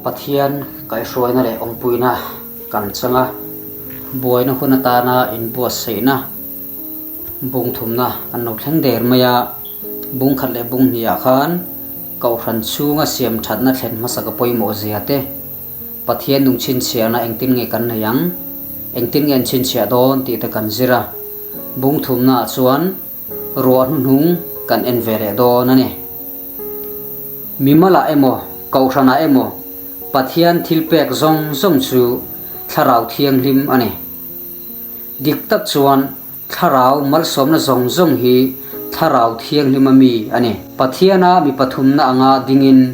Pathian kaihhruaina leh awmpuina kan chang a, buaina hun atana inbuatsaihna bung thumna kan lo thleng der mai a, bung khat leh bung hnih ah khan Kohhran chhunga siam thatna thlen hmasa ka pawimawh zia te, Pathian nung chhinchhiahna engtin nge kan nei ang, engtin nge an chhinchhiah dawn tih te kan zir a, bung thumna ah chuan ruah hnuhnung kan en ve leh dawn a ni. Mimalah emaw, Kohhranah emaw Pathian thil pek zawng zawng chu Thlarau Thianghlim a ni. Dik tak chuan Thlarau malsawmna zawng zawng hi Thlarau Thianghlima mi a ni. Pathiana mi pathumna anga dingin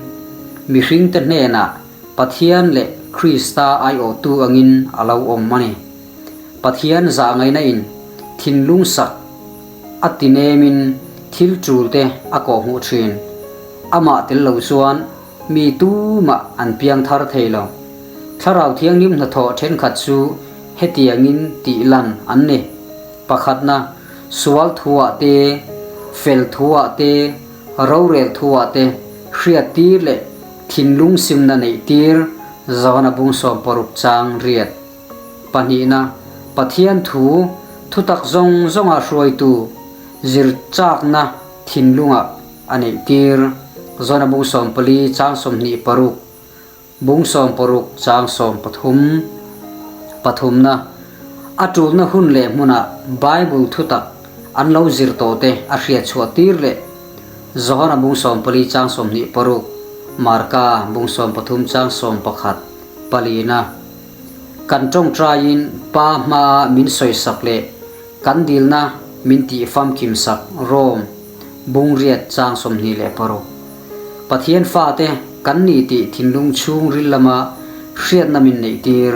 mihringte hnenah Pathian leh Krista aiawhtu angin a lo awm a ni. Pathian zah ngaihna in thinlung sak a ti nemin thil tulte a kawhhmuh thin. Amah tel lo chuan mi tumah an piang thar thei lo. Thlarau Thianghlim hnathawh thenkhat chu hetiangin tih lan an ni. Pakhatna, sual thuah te, fel thuah te, rorel thuah te hriat tir leh thinlung simna neih tir Johana bung 60 chang riat. Pahnihna, Pathian thu, thutak zawng zawnga hruaitu, zir chakna thinlungah a neih tir Johana bung 14 chang 26. Bung 60 chang 13 pathumna, a tulna hun leh hmunah Bible thutak an lo zir tawhte a hriat chhuah tir leh Johana bung 14 chang 26, Marka bung 13 chang 11 palina, kan tawngtaiin Pa hmaa min sawisak leh kan dilna min tih famkim sak Rom bung riat chang 26. Pathian fate kan ni tih thinlung chhungril lama hriatna min neih tir.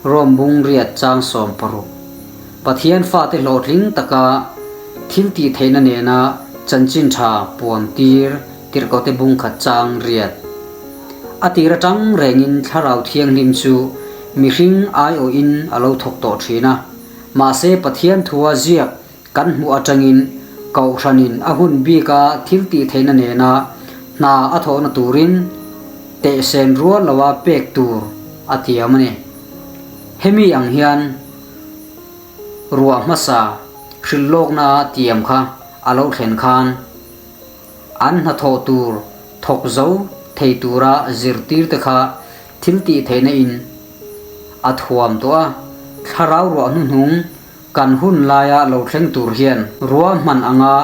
Rom bung riat chang 60. Pathian fate hlawhtling taka thil tih theihna nena chanchin tha puan tir tirhkote bung khat chang riat. A tir atang rengin Thlarau Thianghlim chu mihring aiawhin a lo thawk tawh thin a, mahse Pathian thua ziak Kan hmuh atangin Kohhranin a hun bika thil tih theihna nena hna a thawhna turin tehsen rual loa pek tur a thiam a ni. Hemi ang hian ruah hmasa hrilhlawkna tiam kha a lo thlen khan an hnathawh tur thawk zo thei tura zirtirte kha thil tih theihna in a thuam tawh a, thlarau ruah hnuhnung Kan hun laia lo thleng tur hian ruahman anga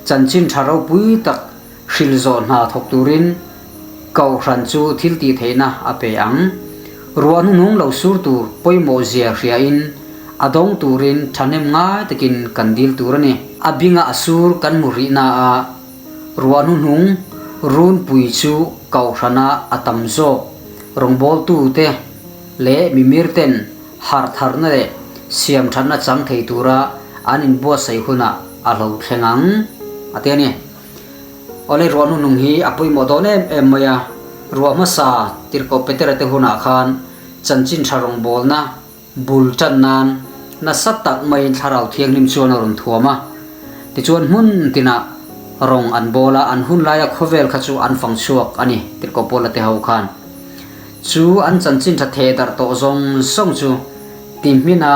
chanchin tha ropui tak hrilh zawh hna thawk turin Kohhran chu thil tih theihna a pe ang. Ruah hnuhnung lo sur tur pawimawh zia hriain a dawng turin thahnem ngai takin kan dil tur a ni. A binga a sur kan hmu rih na a, ruah hnuhnung runpui chu Kohhrana a tam zawk rawngbawltute leh mimirten Harh tharna leh siam thatna chang thei tura an inbuatsaih hunah a hlo thleng ang, a ti a ni. Awle ruah hnuhnung hi a pawimawh dawn em em mai a, ruah hmasa tirhkoh Petera te hunah khan chanchin tha rawngbawlna bul tan nan nasa tak maiin Thlarau Thianghlim chuan a rawn thuam a. Tichuan hmun tinah rawng an bawl a, an hun laia khawvel kha chu an fang chhuak a ni, tirhkoh Paula te ho khan. Chu an chanchin tha theh darh tawh zawng zawng chu ti hmina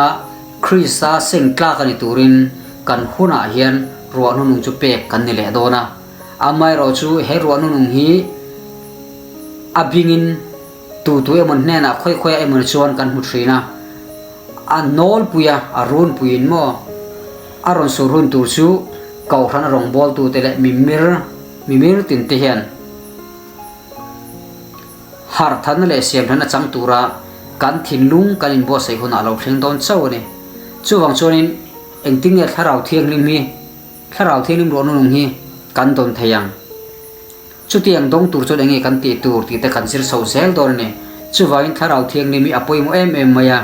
Krista seng tlak a ni turin kan hunah hian ruah hnunung chu pek kan ni leh dawn a. Amaherawh chu he ruah hnunung hi a bingin tu tu emaw hnenah khawi khawiah emaw ni chuan kan hmu thin a, a nawlpui a, a runpuiin maw a rawn sur hun tur chu Kohhran rawngbawltute leh mimir mimir tinte hian Harh thanna leh siam thanna chang tura kan thinlung kan inbuatsaih hunah lo thleng dawn chauh a ni. Chuvang chuanin engtin nge Thlarau Thianghlim hi, Thlarau Thianghlim ruahnunung hi kan dawn thei ang? Chutiang dawng tur chuan enge kan tih tur tih te kan zir chho zel dawn a ni. Chuvangin Thlarau Thianghlim hi a pawimawh em em mai a,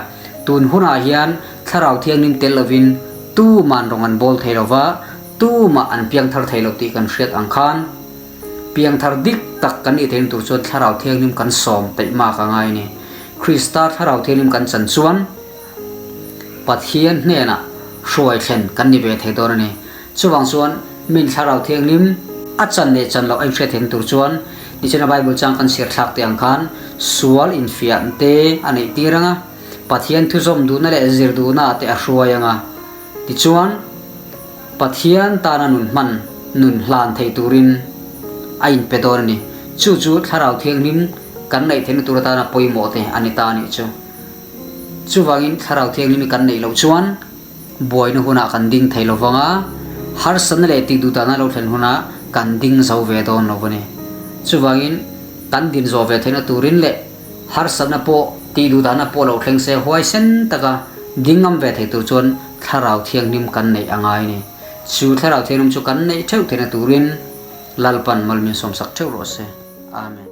tun hunah hian Thlarau Thianghlim tel lovin tuman rawng an bawl thei lova, tumah an piangthar thei lo tih kan hriat ang khan, Piangthar dik tak kan nih theihna tur chuan Thlarau Thianghlim kan sawm peih mak a ngai a ni. Krista Thlarau Thianghlim kan chan chuan Pathian hnenah hruai thlen kan ni ve thei dawn a ni. Chuvang chuan min Thlarau Thianghlim a chan leh chan loh a inhriat theihna tur chuan Nichina Bible chang kan chhiar thlak teh ang khan sual infiah te a neih tir ang a, Pathian thuzawm duhna leh zir duhna ah te a hruai ang a. Tichuan, Pathian tana nun hman, nun hlan thei turin a inpe dawn a ni. Chu chu Thlarau Thianghlim kan neih theihna tur atana pawimawh te a ni ta a nih chu. Chuvangin Thlarau Thianghlim hi kan neih loh chuan buaina hunah kan ding thei lo vang a, harsatna leh tih duhdahna lo thlen hunah kan ding zo ve dawn lo a ni. Chuvangin kan din zawh ve theihna turin leh harsatna pawh tih duhdahna pawh lo thleng se huaisen taka ding ngam ve thei tur chuan Thlarau Thianghlim kan neih a ngai a ni. Chu Thlarau Thianghlim chu kan neih theuh theihna turin Lalpan malmin sawmsak theuh rawh se. Amen.